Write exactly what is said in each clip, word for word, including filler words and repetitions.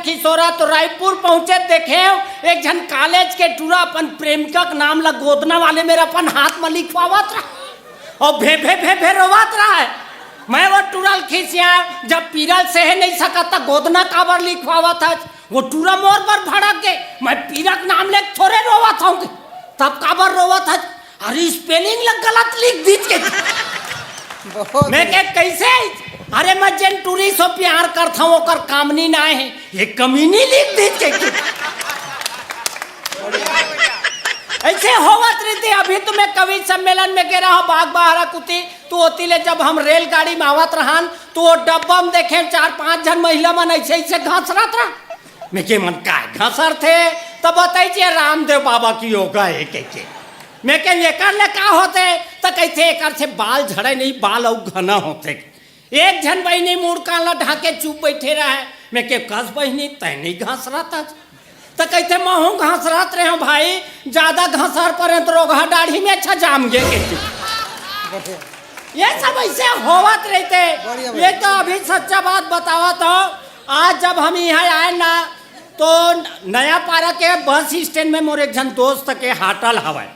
किशोरा तो रायपुर पहुंचे, देखे एक झन कॉलेज के टूरा अपन प्रेमिका के नाम ला गोदना वाले मेर अपन हाथ में लिखवावत रहा और भे भे भे भे रोवत रहा है। मैं वो टूरा ल खिसिया, जब पीरा ल सहे नहीं सकत त गोदना काबर लिखवावत है? वो टूरा मोर बर भड़क गए, मैं पीरा के नाम ले थोड़े रोवत हूँ। तब काबर रोवत है? अरे स्पेलिंग ला गलत लिख दीच के। बहुत मैं के कैसे? अरे मैं जेन टूरी से प्यार करत हूँ ओकर कामनी ना है, ये कमीनी लिख दीच के। ऐसे होवत रहिथे। अभी तो मैं कवि सम्मेलन में गे रहा हूँ बाग बहारा कुती, तो ओती ले जब हम रेलगाड़ी में आवत रहन तो वो डब्बा में देखे चार पांच झन महिला मन ऐसे ऐसे घसरत रहा। मैं के मन काय घसरथे? तो बताई जे रामदेव बाबा की योगा है कह के। मैं के एकर ले का होथे? तो कहथे एकर से बाल झड़े नहीं, बाल अउ घना होथे। एक झन बहिनी मुड़ कान ला ढाके चुप बैठे रहे। मैं के कस बहिनी तै नहीं घसरत हस? तो कहथे महूं घसरत रहे हूं भाई, ज्यादा घसर परे तो रोगहा दाढ़ी में अच्छा जाम गे कहथे। ये सब ऐसे होवत रहिथे। बढ़िया, ये बढ़िया। तो अभी सच्चा बात बतावत हूँ। आज जब हम यहाँ आए ना, तो नया पारा के बस स्टैंड में मोर एक झन दोस्त के हाटल हवय।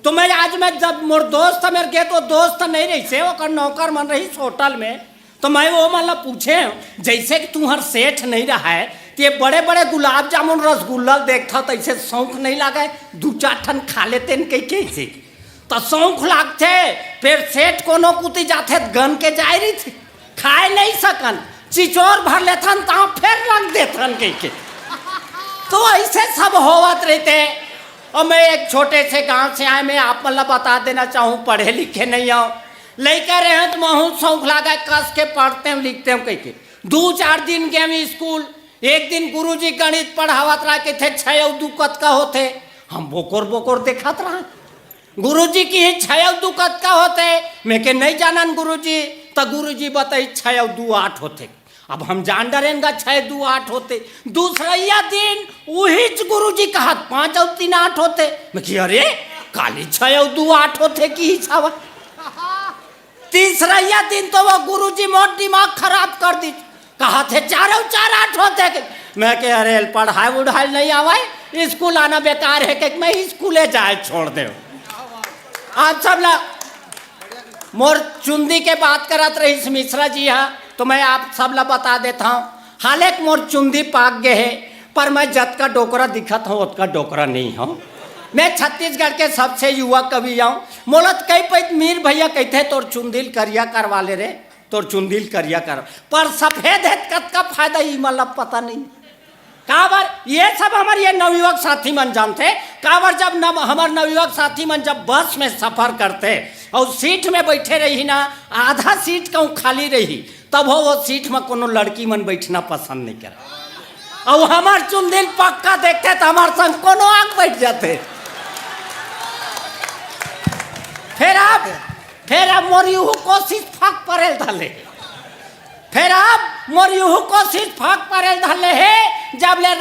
तो मैं आज मैं जब मोर दोस्त मेर गे तो दोस्त नहीं रहिसे, ओकर नौकर मन रहिस होटल में। तो मैं वो मन ला पूछे, जैसे कि तुम्हार सेठ नहीं रहा है, तो ये बड़े बड़े गुलाब जामुन रसगुल्ला देखता तो ऐसे शौक नहीं लागे, दू चार ठन खा लेते न कह के ऐसे। तो शौक लागथे, फिर सेठ कोनो कुती जाथे त गन के जाए रही थी, खाए नहीं सकन, चिचोर भर लेथन ता फिर रख देथन कह के। तो ऐसे सब होवत रहिथे। और मैं एक छोटे से गांव से आए, मैं आप मन ला बता देना चाहूँ, पढ़े लिखे नहीं हूँ। लइका रहे तो महूं शौक लागे, कस के पढ़ते हूँ लिखते हूँ कह के। दू चार दिन गे हूँ स्कूल, एक दिन गुरुजी गणित पढ़ावत रहा, कहथे छः अउ दू कतका होथे? हम बोकोर बोकोर देखत रहा। गुरुजी किहिस छः अउ दू कतका होथे? मैं के नहीं जानन गुरुजी। त गुरुजी बताइस छः अउ दू आठ होथे। अब हम जान डरेन गा छः दू आठ होथे। दूसरइया दिन उहीच गुरुजी कहत पाँच अउ तीन आठ होथे। मैं कि अरे, काली छः अउ दू आठ होथे किहिस हवय। तीसरइया दिन तो वो गुरुजी मोर दिमाग खराब कर दीस। कहथे चार अउ चार आठ होथे के। मैं के अरे पढ़ाई उढ़ाई नहीं आवय, स्कूल आना बेकार है के मैं स्कूले जाए छोड़ दे। आप सब ला मोर चुंदी के बात करत रहिस मिश्रा जी हा, तो मैं आप सब ला बता देता हूँ, हालांकि मोर चुंदी पाक गे हे, पर मैं जतका डोकरा दिखत हूँ ओतका डोकरा नहीं हूँ। मैं छत्तीसगढ़ के सबसे युवा कवि आऊँ। मोला त कई पइत मीर भैया कहथे तोर चुंदी ल करिया करवा ले रे, तोर चुंदी ल करिया कर, पर सफेद हे त कतका फायदा ई मन ला पता नहीं। काबर ये सब हमर ये नवयुवक साथी मन जानथे, काबर जब नव, हमर नवयुवक साथी मन जब बस में सफर करथे अउ सीट में बैठे रही ना, आधा सीट कहूँ खाली रही, तब हो वो सीट में कोनो लड़की मन बैठना पसंद नहीं करे। अउ हमर चुंदी ल पक्का देखथे त हमर संग कोनो आग बैठ जाथे। फिर अब, फिर अब मोर यहू कोशिश फक परेल धले। फिर अब मोर यहू कोशिश फक परेल धले हे, जब ले